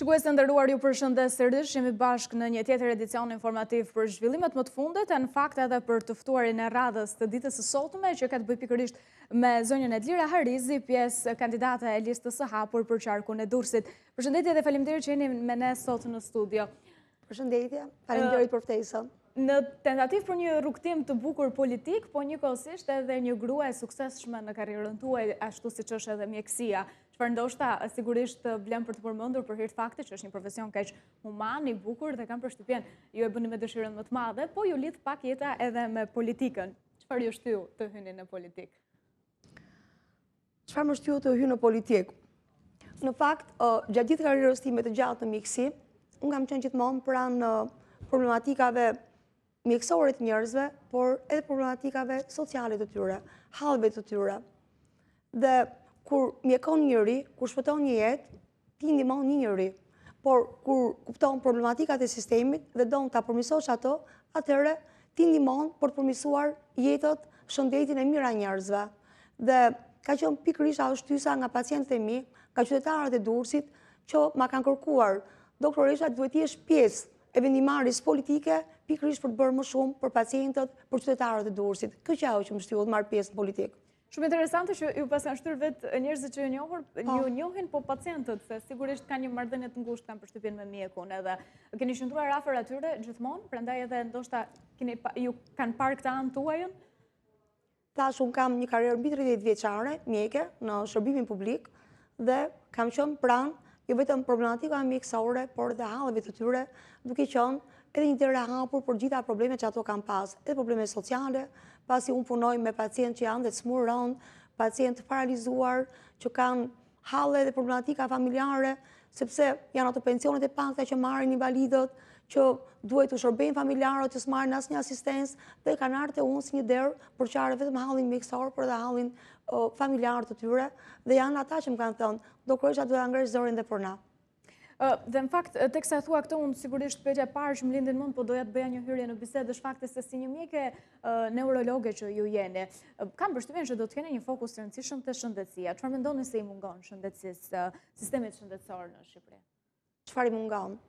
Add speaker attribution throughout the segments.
Speaker 1: Shikues të nderuar, ju përshëndes sërish, jemi bashkë në një tjetër edicion informativ për zhvillimet më të fundit, e në fakt edhe për të ftuarin e radhës të ditës së sotme, që ka të bëjë pikërisht me zonjën Edlira Harizi, pjesë kandidate e listës së hapur për qarkun e Durrësit. Përshëndetje dhe faleminderit që jeni me ne sot në studio.
Speaker 2: Përshëndetje, faleminderit për ftesën.
Speaker 1: Në tentativë për një rrugëtim të bukur politik, po njëkohësisht edhe një grua e suksesshme në karrierën tuaj, ashtu siç është edhe mjekësia. Çfarë ndoshta sigurisht vlen për të përmendur për hir të faktit që është një profesion kaq human, i bukur dhe kam përshtypjen ju e bëni me dëshirën më të madhe, po ju lidh pak jeta edhe me politikën. Çfarë ju shtyu të hyni në politikë?
Speaker 2: Çfarë më shtyu të hyj në politikë? Në fakt, gjatë gjithë karrierës time të gjatë në mjekësi, unë kam qenë gjithmonë pranë problematikave mjekësore të njerëzve, por edhe problematikave sociale të tyre, halleve të tyre. Dhe kur mjekon njeri, kur shpëton një jetë, ti ndihmon një njeri. Por kur kupton problematikat e sistemit dhe don ta përmirësosh ato, atëherë ti ndihmon për të përmirësuar jetët, shëndetin e mijëra njerëzve. Dhe ka qenë pikërisht ajo shtysa nga pacientët e mi, nga qytetarët e Durrësit, që ma kanë kërkuar, doktoresha duhet të jesh pjesë e vendimmarrjes politike, pikërisht për të bërë më shumë për pacientët, për qytetarët e Durrësit. Kjo qe ajo që më shtyu të marr pjesë në politikë.
Speaker 1: Shumë interesante që ju paskan shtyrë vetë njerëzit që ju njohur, po. ju njohin po pacientët, se sigurisht kanë një marrëdhënie të ngushtë, kam përshtypjen me mjekun edhe keni qëndruar afër atyre gjithmonë, prandaj edhe ndoshta keni ju kanë parë këtë anë tuajën.
Speaker 2: Thashë, unë kam një karrierë mbi 30 vjeçare mjeke në shërbimin publik dhe kam qenë pranë jo vetëm problematikave mjekësore, por edhe halleve të tyre, duke qenë edhe një derë e hapur për gjitha problemet që ato kanë pas, edhe probleme sociale, pasi unë punoj me pacientë që janë dhe të sëmurë rëndë, pacientë të paralizuar, që kanë halle dhe problematika familjare, sepse janë ato pensionet e pakta që marrin invalidët, që duhet të shërbejnë familjarët që s'marrin asnjë asistencë dhe kanë ardhur te unë si një derë për qarë vetëm hallin mjekësor, por edhe hallin familjar të tyre dhe janë ata që më kanë thënë, doktoresha duhet ta ngresh zërin dhe për
Speaker 1: na. Dhe në fakt, teksa e thua këtë, unë sigurisht pyetja e parë që më lindi në mend, po doja të bëja një hyrje në bisedë, është fakti se si një mjeke neurologe që ju jeni, kam përshtypjen që do të keni një fokus të rëndësishëm te shëndetësia. Çfarë mendoni se i mungon shëndetësisë, sistemit shëndetësor në
Speaker 2: Shqipëri? Çfarë i mungon?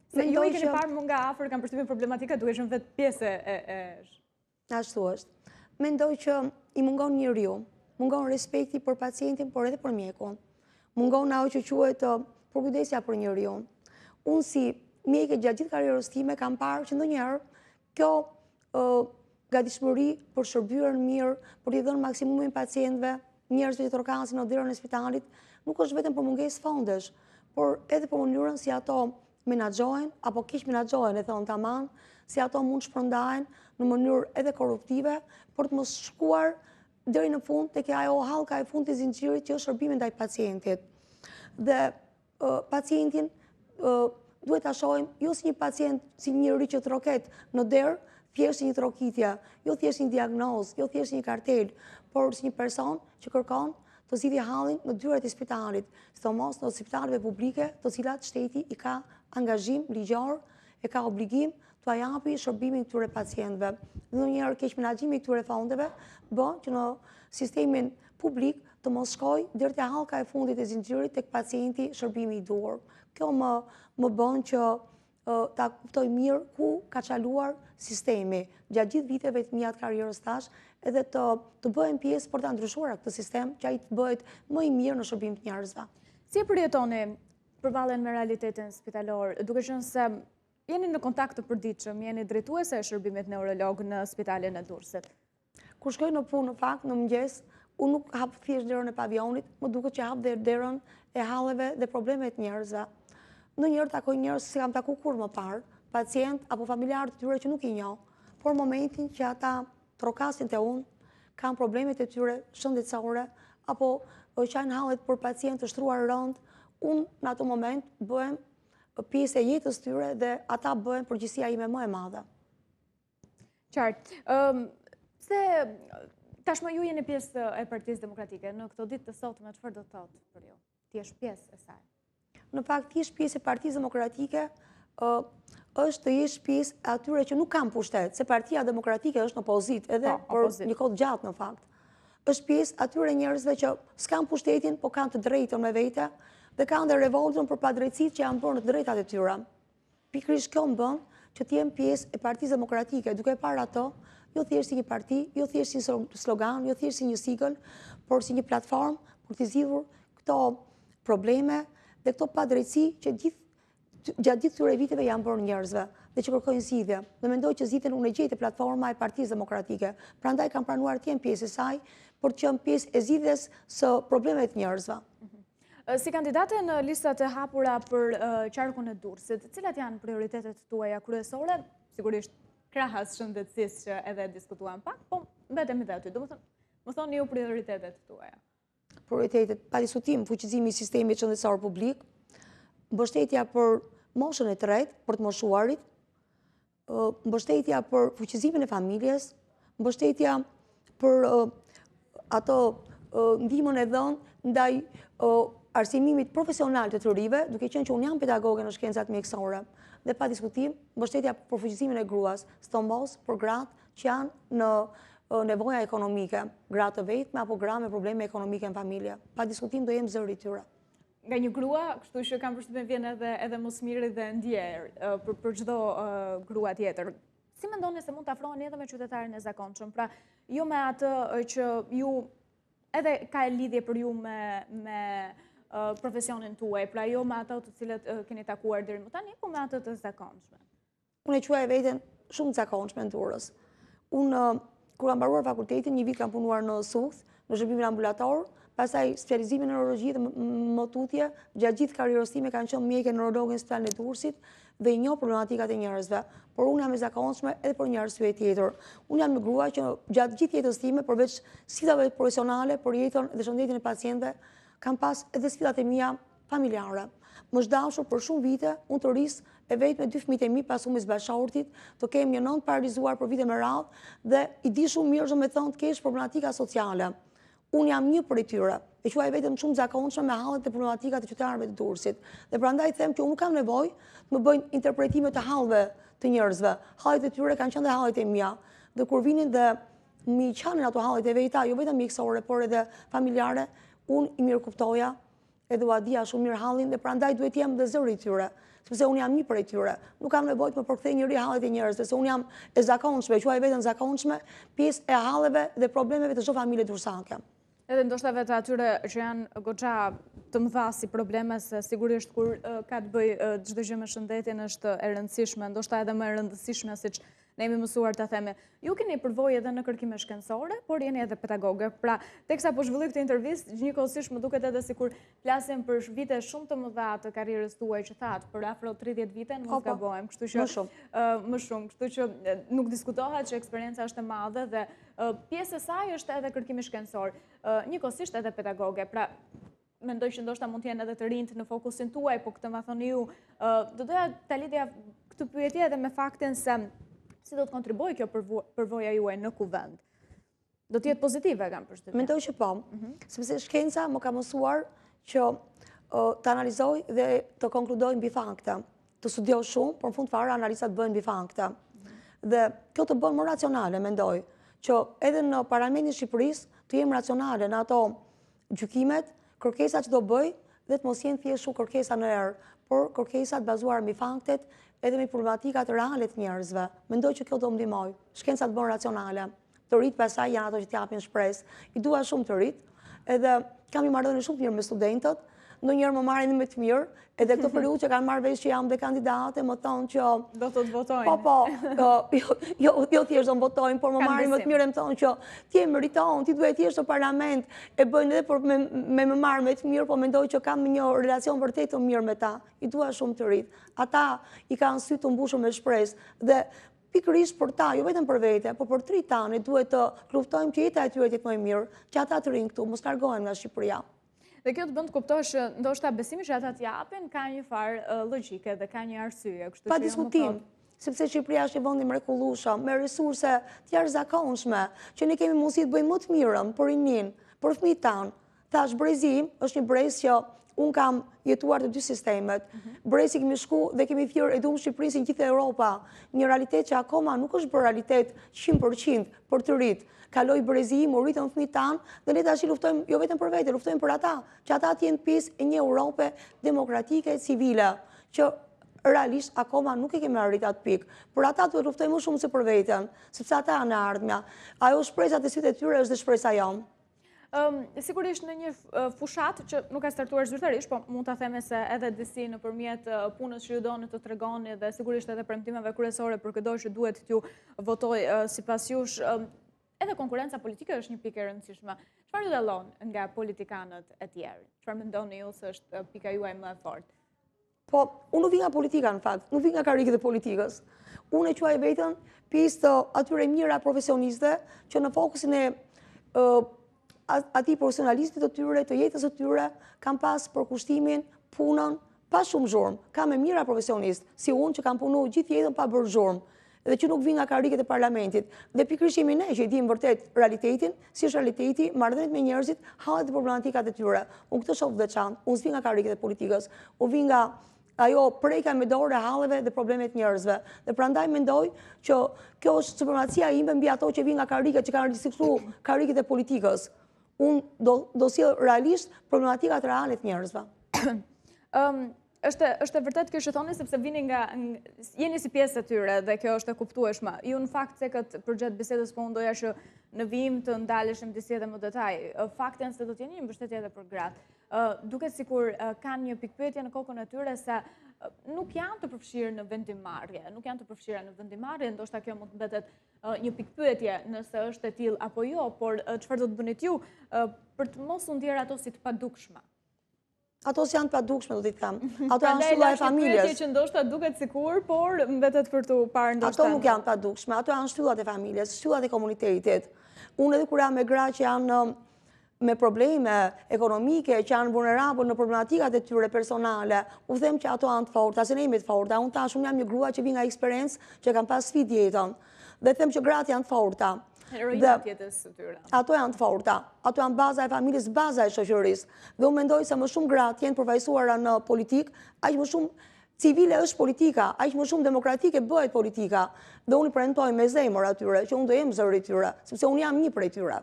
Speaker 1: Se ju i keni parë më nga afër, kam përshtypjen problematika, duke qenë vetë pjesë e
Speaker 2: Ashtu është. Mendoj që i mungon njeriu, mungon respekti për pacientin, por edhe për mjekun. Mungon ajo që quhet përkujdesja për njeriun. Unë si mjeke gjatë gjithë karrierës time kam parë që ndonjëherë kjo gatishmëri për shërbyer mirë, për t'i dhënë maksimumin pacientëve, njerëzve që trokasin në derën e spitalit, nuk është vetëm për mungesë fondesh, por edhe për mënyrën si ato menaxhohen apo keqmenaxhohen, e thënë tamam, si ato mund të shpërndahen në mënyrë edhe korruptive, për të mos shkuar deri në fund tek ajo hallka e fundit e zinxhirit që është shërbimi ndaj pacientit. Dhe pacientin duhet ta shohim jo si një pacient, si një njeri që troket në derë, thjesht si një trokitje, jo thjesht një diagnozë, jo thjesht një kartelë, por si një person që kërkon të zgjidhë hallin në dyert e spitalit, sidomos në spitaleve publike, të cilat shteti i ka angazhim ligjor, e ka obligim t'ua japi shërbimin këtyre pacientëve. Dhe ndonjëherë keqmenaxhimi i këtyre fondeve bën që në sistemin publik të mos shkojë deri te hallka e fundit e zinxhirit tek pacienti shërbimi i duhur. Kjo më më bën që ta kuptoj mirë ku ka çaluar sistemi gjatë gjithë viteve të mia të karrierës thashë, edhe të të bëhem pjesë për ta ndryshuar këtë sistem që ai të bëhet më i mirë në shërbim të
Speaker 1: njerëzve. Si e përjetoni përballjen me realitetin spitalor, duke qenë se jeni në kontakt të përditshëm, jeni drejtuese e shërbimit neurolog në spitalin e
Speaker 2: Durrësit? Kur shkoj në punë në fakt, në mëngjes, unë nuk hap thjesht derën e pavionit, më duket që hap dhe derën e halleve dhe problemeve të njerëzve. Ndonjëherë takoj njerëz s'i kam taku kurrë më parë, pacientë apo familjarë të tyre që nuk i njoh, por momentin që ata trokasin te unë, kanë problemet e tyre shëndetësore, apo qajnë hallet për pacientë të shtruar rëndë, unë në atë moment bëhem pjesë e jetës tyre dhe ata bëhen përgjegjësia ime më e madhe.
Speaker 1: Qartë. Pse tashmë ju jeni pjesë e Partisë Demokratike, në këto ditë të sotme, çfarë do të thotë për ju? Të jesh pjesë e
Speaker 2: saj? Në fakt, të jesh pjesë e Partisë Demokratike është të jesh pjesë e atyre që nuk kanë pushtet, se Partia Demokratike është në opozitë, edhe po, për një kohë të gjatë në fakt. Është pjesë e atyre njerëzve që s'kanë pushtetin, po kanë të drejtën me vete, Dhe kanë dhe revoltën për padrejtësitë që janë bërë në të drejtat e tyre. Pikërisht kjo më bën që të jem pjesë e Partisë Demokratike, duke parë atë jo thjesht si një parti, jo thjesht si një slogan, jo thjesht si një sigël, por si një platformë për të zgjidhur këto probleme dhe këto padrejtësi që gjithë gjatë gjithë këtyre viteve janë bërë njerëzve dhe që kërkojnë zgjidhje. Dhe mendoj që zgjidhjen unë e gjej te platforma e Partisë Demokratike. Prandaj kam pranuar të jem pjesë e saj për të qenë pjesë e zgjidhjes së problemeve të njerëzve.
Speaker 1: Mhm. Si kandidate në listat e hapura për qarkun e Durrësit, cilat janë prioritetet tuaja kryesore? Sigurisht krahas shëndetësisë që edhe diskutuam pak, po mbetemi dhe aty. Domethënë, më thoni ju prioritetet tuaja.
Speaker 2: Prioritetet, pa diskutim, fuqizimi i sistemit shëndetësor publik, mbështetja për moshën e tretë, për të moshuarit, mbështetja për fuqizimin e familjes, mbështetja për ato ndihmën e dhënë ndaj arsimimit profesional të të rinjve, duke qenë që unë jam pedagoge në shkencat mjekësore, dhe pa diskutim, mbështetja për fuqizimin e gruas, sidomos për gratë që janë në nevoja ekonomike, gra të vetme apo gra me probleme ekonomike në familje. Pa diskutim do jem zëri i tyre.
Speaker 1: Nga një grua, kështu që kam përshtypjen vjen edhe edhe më së miri dhe ndjerë për për çdo grua tjetër. Si mendoni se mund të afroheni edhe me qytetarin e zakonshëm? Pra, jo me atë që ju edhe ka lidhje për ju me me profesionin tuaj, pra jo me ato të cilët keni takuar deri më tani, po me atë të zakonshme.
Speaker 2: Unë e quaj veten shumë të zakonshme në Durrës. Unë, kur kam mbaruar fakultetin, një vit kam punuar në Sukth, në shërbimin ambulator, pastaj specializimin në neurologji dhe më tutje, gjatë gjithë karrierës time kam qenë mjeke neurologe në spitalin e Durrësit dhe i njoh problematikat e njerëzve. Por unë jam e zakonshme edhe për një arsye tjetër. Unë jam një grua që gjatë gjithë jetës time, përveç sfidave profesionale për jetën dhe shëndetin e pacientëve, kam pas edhe sfidat e mia familjare. Më është dashur për shumë vite, unë të rris e vetme dy fëmijët e mi pas humbjes bashkëshortit, të kem një nënë të paralizuar për vite me radhë dhe i di shumë mirë ç'do me thënë të kesh problematika sociale. Unë jam një prej tyre. E quaj veten shumë të zakonshme me hallet dhe problematikat e qytetarëve të Durrësit. Dhe prandaj them që unë nuk kam nevojë të më bëjnë interpretime të halleve të njerëzve. Hallet e tyre kanë qenë dhe hallet e mia. Dhe kur vinin dhe m'i qanin ato hallet e veta, jo vetëm mjekësore, por edhe familjare, unë i mirëkuptoja edhe ua dija shumë mirë hallin dhe prandaj duhet të jem dhe zëri i tyre, sepse unë jam një prej tyre. Nuk kam nevojë të më përkthejë njeri hallet e njerëzve, se unë jam e zakonshme, e quaj veten e zakonshme, pjesë e halleve dhe problemeve të çdo familje durrsake.
Speaker 1: Edhe ndoshta vetë atyre që janë goxha të mëdha si probleme, se sigurisht kur ka të bëjë çdo gjë me shëndetin është e rëndësishme, ndoshta edhe më e rëndësishme siç Ne jemi mësuar ta themi. Ju keni përvojë edhe në kërkime shkencore, por jeni edhe pedagoge. Pra, teksa po zhvilloj këtë intervistë, njëkohësisht më duket edhe sikur flasim për vite shumë të mëdha të karrierës tuaj që thatë, për afro 30 vite, në mos po, po. gabohem, kështu që më shumë. Më shumë, kështu që nuk diskutohet që eksperienca është e madhe dhe pjesë e saj është edhe kërkimi shkencor, njëkohësisht edhe pedagoge. Pra, mendoj që ndoshta mund të jenë edhe të rinjtë në fokusin tuaj, po këtë ma thoni ju. Do doja ta lidhja këtë pyetje edhe me faktin se si do të kontribuojë kjo përvoja juaj në kuvend. Do të jetë pozitive, kam
Speaker 2: përshtypjen. Mendoj që po, mhm. sepse shkenca më ka mësuar që të analizoj dhe të konkludoj mbi fakte. Të studioj shumë, por në fund fare analizat bëhen mbi fakte. Mhm. Dhe kjo të bën më racionale, mendoj, që edhe në Parlamentin e Shqipërisë të jem racionale në ato gjykimet, kërkesat që do bëj dhe të mos jenë thjesht shumë kërkesa në erë, por kërkesa të bazuara mbi faktet edhe mbi problematikat reale të njerëzve. Mendoj që kjo do më ndihmojë. Shkenca të bën racionale. Të rinjtë pastaj janë ato që të japin shpresë. I dua shumë të rinjtë, edhe kam një marrëdhënie shumë të mirë me studentët, ndonjëherë më marrin me të mirë, edhe këtë periudhë që kanë marrë vesh që jam dhe kandidate, më thonë
Speaker 1: që... Do të të votojnë.
Speaker 2: Po, po, jo, jo, jo thjesht do më votojnë, por më marrin me të mirë e më thonë që ti e meriton, ti duhet të jesh në parlament, e bëjnë edhe për me më marrë me të mirë, po mendoj që kam një relacion vërtet të mirë me ta, i dua shumë të rinjtë. Ata i kanë sytë të mbushur me shpresë, dhe pikërisht për ta, jo vetëm për vete, po për të rinjtë tanë, duhet të luftojmë që jeta e tyre të jetë më e mirë, që ata të rrinë këtu, mos largohen nga Shqipëria.
Speaker 1: Dhe kjo të bën të kuptosh që ndoshta besimi që ata të japin ka një farë logjike dhe ka një arsye.
Speaker 2: Pa jo diskutim, sepse Shqipëria është një vend i mrekullueshëm, me resurse të jashtëzakonshme, që ne kemi mundësi të bëjmë më të mirën për rininë, për fëmijët tanë. Thashë brezi im është një brez që Unë kam jetuar të dy sistemet. Mhm. Brezi kemi shku dhe kemi thirrë e duam Shqipërinë si gjithë Europa. Një realitet që akoma nuk është bërë realitet 100% për të rinjtë. Kaloi brezi im, u rritën fëmijët tanë dhe ne tashi luftojmë jo vetëm për vete, luftojmë për ata, që ata të jenë pjesë e një Europe demokratike, civile, që realisht akoma nuk e kemi arrit atë pikë. Për ata duhet luftojmë më shumë se për veten, sepse ata janë e ardhmja. Ajo shpresa te sytë e tyre është dhe shpresa jonë.
Speaker 1: Sigurisht në një fushatë që nuk ka startuar zyrtarisht, po mund ta themi se edhe disi nëpërmjet punës që ju doni të tregoni dhe sigurisht edhe premtimeve kryesore për këdo që duhet t'ju votojë sipas jush, edhe konkurrenca politike është një pikë e rëndësishme. Çfarë ju dallon nga politikanët e tjerë? Çfarë mendoni ju se është pika juaj më e fortë?
Speaker 2: Po, unë nuk vij nga politika në fakt, nuk vij nga karriget e politikës. Unë e quaj veten pjesë të atyre mijëra profesionistëve që në fokusin e atij profesionalizmit të tyre, të jetës së tyre, kanë pas përkushtimin, punën, pa shumë zhurmë. Ka me mijëra profesionistë, si unë që kam punu gjithë jetën pa bërë zhurmë dhe që nuk vijnë nga karriget e parlamentit. Dhe pikërisht jemi ne që i dimë vërtet realitetin, si është realiteti, marrëdhëniet me njerëzit, hallet dhe problematikat e tyre. Unë këtë shoh të veçantë, unë s'vij nga karriget e politikës, unë vij nga ajo prekja me dorë e halleve dhe problemet e njerëzve. Dhe prandaj mendoj që kjo është supremacia ime mbi ato që vijnë nga karriget që kanë riciklu karriget e politikës. Unë do, do sjell realisht problematikat reale të
Speaker 1: njerëzve. Është është e vërtetë kjo që thoni sepse vini nga jeni si pjesë e tyre dhe kjo është e kuptueshme. Ju në fakt cekët përgjatë bisedës po unë doja që në vijim të ndaleshim disi edhe më detaj. Faktin se do të jeni një mbështetje edhe për gratë. Duket sikur kanë një pikëpyetje në kokën e tyre se nuk janë të përfshirë në vendimmarrje, nuk janë të përfshira në vendimmarrje, ndoshta kjo mund të mbetet një pikëpyetje nëse është e tillë apo jo, por çfarë do të bënit ju për të mos u ndjerë ato si të padukshme?
Speaker 2: Ato s'janë të padukshme, do t'i them. Ato janë shtylla e familjes.
Speaker 1: Pyetje që ndoshta duket sikur, por mbetet për t'u parë
Speaker 2: ndoshta. Ato nuk janë të padukshme, ato janë shtyllat e familjes, shtyllat e komunitetit. Unë edhe kur jam me gra që janë me probleme ekonomike, që janë vulnerabël në problematikat e tyre personale, u them që ato janë të forta, se ne jemi të forta. Unë thashë, unë jam një grua që vij nga eksperiencë që kam pas sfidë jetën. Dhe them që gratë janë të
Speaker 1: forta. Heroina të jetës së
Speaker 2: tyre. Ato janë të forta. Ato janë baza e familjes, baza e shoqërisë. Dhe unë mendoj sa më shumë gra të jenë të përfaqësuara në politikë, aq më shumë civile është politika, aq më shumë demokratike bëhet politika. Dhe unë i premtoj me zemër atyre që unë do jem zëri i tyre, sepse unë jam një prej tyre.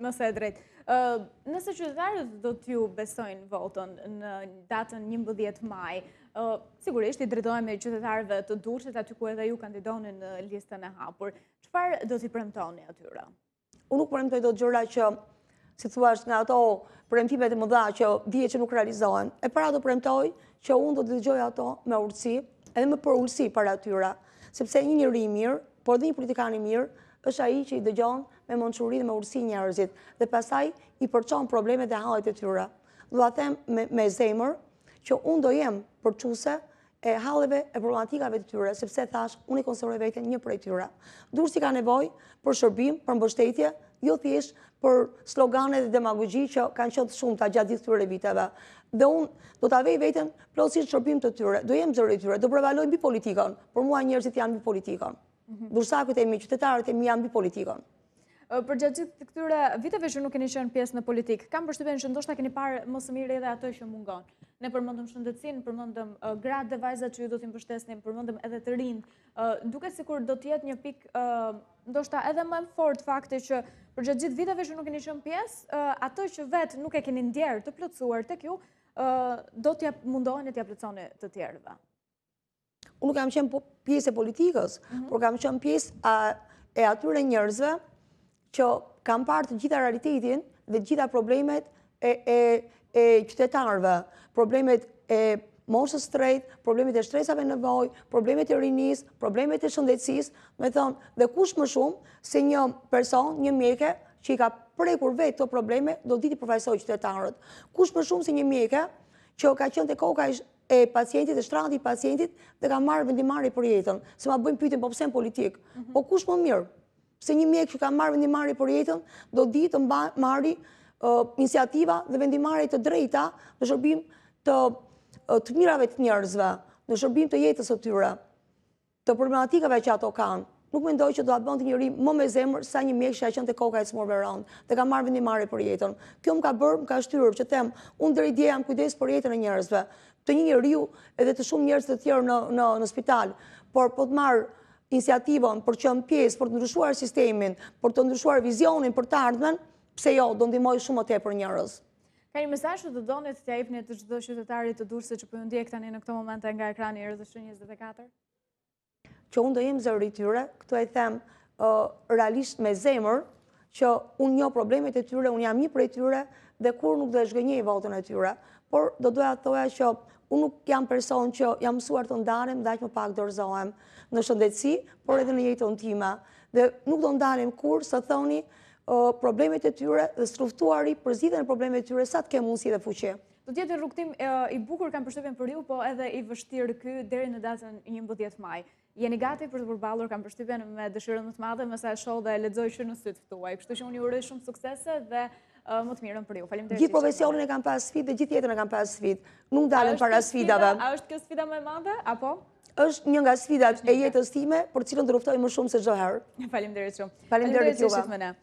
Speaker 1: Më se e drejtë. Nëse qytetarët do t'ju besojnë votën në datën 11 maj, sigurisht i drejtohemi qytetarëve të Durrësit aty ku edhe ju kandidoni në listën e hapur. Çfarë do t'i premtoni
Speaker 2: atyre? Unë nuk premtoj dot gjëra që, si thua, nga ato premtimet e mëdha që dihet që nuk realizohen. E para do premtoj që unë do t'i dëgjoj ato me urtësi, edhe me përulësi para tyre, sepse një njeri i mirë, por edhe një politikan i mirë, është ai që i dëgjon me mençuri dhe me urtësi njerëzit dhe pastaj i përçon problemet dhe hallet e tyre. Do ta them me, me zemër që unë do jem përçuese e halleve e problematikave të tyre, sepse thashë, unë e konsideroj veten një prej tyre. Durrësi ka nevojë për shërbim, për mbështetje, jo thjesht për slogane dhe demagogji që kanë qenë të shumta gjatë gjithë këtyre viteve. Dhe unë do ta vej veten plotësisht në shërbim të tyre, do jem zëri i tyre, do prevaloj mbi politikën, për mua njerëzit janë mbi politikën. Mhm. Durrsakët e mi, qytetarët e mi janë mbi
Speaker 1: politikën. Përgjatë gjithë këtyre viteve që nuk keni qenë pjesë në politikë, kam përshtypjen që ndoshta keni parë më së miri edhe atë që mungon. Ne përmendëm shëndetësinë, përmendëm gratë dhe vajzat që ju do t'i mbështesni, përmendëm edhe të rinjtë. Duket sikur do të jetë një pikë ndoshta edhe më e fortë fakti që përgjatë gjithë viteve që nuk keni qenë pjesë, atë që vetë nuk e keni ndjerë të plotësuar tek ju, do t'ia mundoheni t'ia plotësoni të tjerëve.
Speaker 2: Unë nuk kam qenë po, pjesë e politikës, mhm. por kam qenë pjesë e atyre njerëzve që kam parë të gjitha realitetin dhe të gjitha problemet e, e, e qytetarëve, problemet e moshës së tretë, problemet e shtresave në nevojë, problemet e rinisë, problemet e shëndetësisë, me thënë, dhe kush më shumë se një person, një mjeke, që i ka prekur vetë këto probleme, do di t'i përfaqësojë qytetarët. Kush më shumë se një mjeke, që ka qenë te koka e pacientit, e shtrati i pacientit dhe ka marrë vendimmarrje për jetën. Se ma bëjnë pyetjen, po pse në politikë? Mhm. Po kush më mirë? Se një mjek që ka marrë vendimmarrje për jetën, do di të marrë iniciativa dhe vendimmarrje të drejta në shërbim të të mirave të njerëzve, në shërbim të jetës së tyre, të problematikave që ato kanë. Nuk mendoj që do ta bënte njeri më me zemër sa një mjek që ka qenë te koka e të sëmurëve rëndë dhe ka marrë vendimmarrje për jetën. Kjo më ka bërë, më ka shtyrë që them, unë deri dje jam kujdes për jetën e njerëzve, të një njeriu edhe të shumë njerëz të tjerë në në në spital, por po të marr iniciativën për të qenë pjesë, për të ndryshuar sistemin, për të ndryshuar vizionin për të ardhmen, pse jo, do ndihmoj shumë më tepër njerëz.
Speaker 1: Ka një mesazh që do donit t'ia jepnit çdo qytetari të Durrësit që po ju ndjek tani në këto momente nga ekrani i RTSH 24?
Speaker 2: Që unë do jem zëri i tyre, këtë e them realisht me zemër, që unë njoh problemet e tyre, unë jam një prej tyre dhe kurrë nuk do e zhgënjej votën e tyre. Por do doja të thoja që unë nuk jam person që jam mësuar të ndalem dhe aq më pak dorëzohem në shëndetësi, por edhe në jetën time. Dhe nuk do ndalem kurrë së thëni problemet e tyre dhe së luftuari për zgjidhjen e problemeve të tyre sa të kem mundësi dhe fuqi.
Speaker 1: Do të jetë një rrugëtim i bukur kam përshtypjen për ju, po edhe i vështirë ky deri në datën 11 maj. Jeni gati për t'u përballur, kam përshtypjen me dëshirën më të madhe, me sa e shoh dhe e lexoj që në sytë tuaj. Kështu që unë ju uroj shumë suksese dhe më të mirën për ju.
Speaker 2: Faleminderit. Gjithë profesionin e kam pas sfidë dhe gjithë jetën e kam pas sfidë. Nuk ndalem para sfidave.
Speaker 1: A është kjo sfida më e madhe apo?
Speaker 2: Është një nga sfidat e jetës time, për të cilën do luftoj më shumë se çdo
Speaker 1: herë. Faleminderit shumë.
Speaker 2: Faleminderit juve.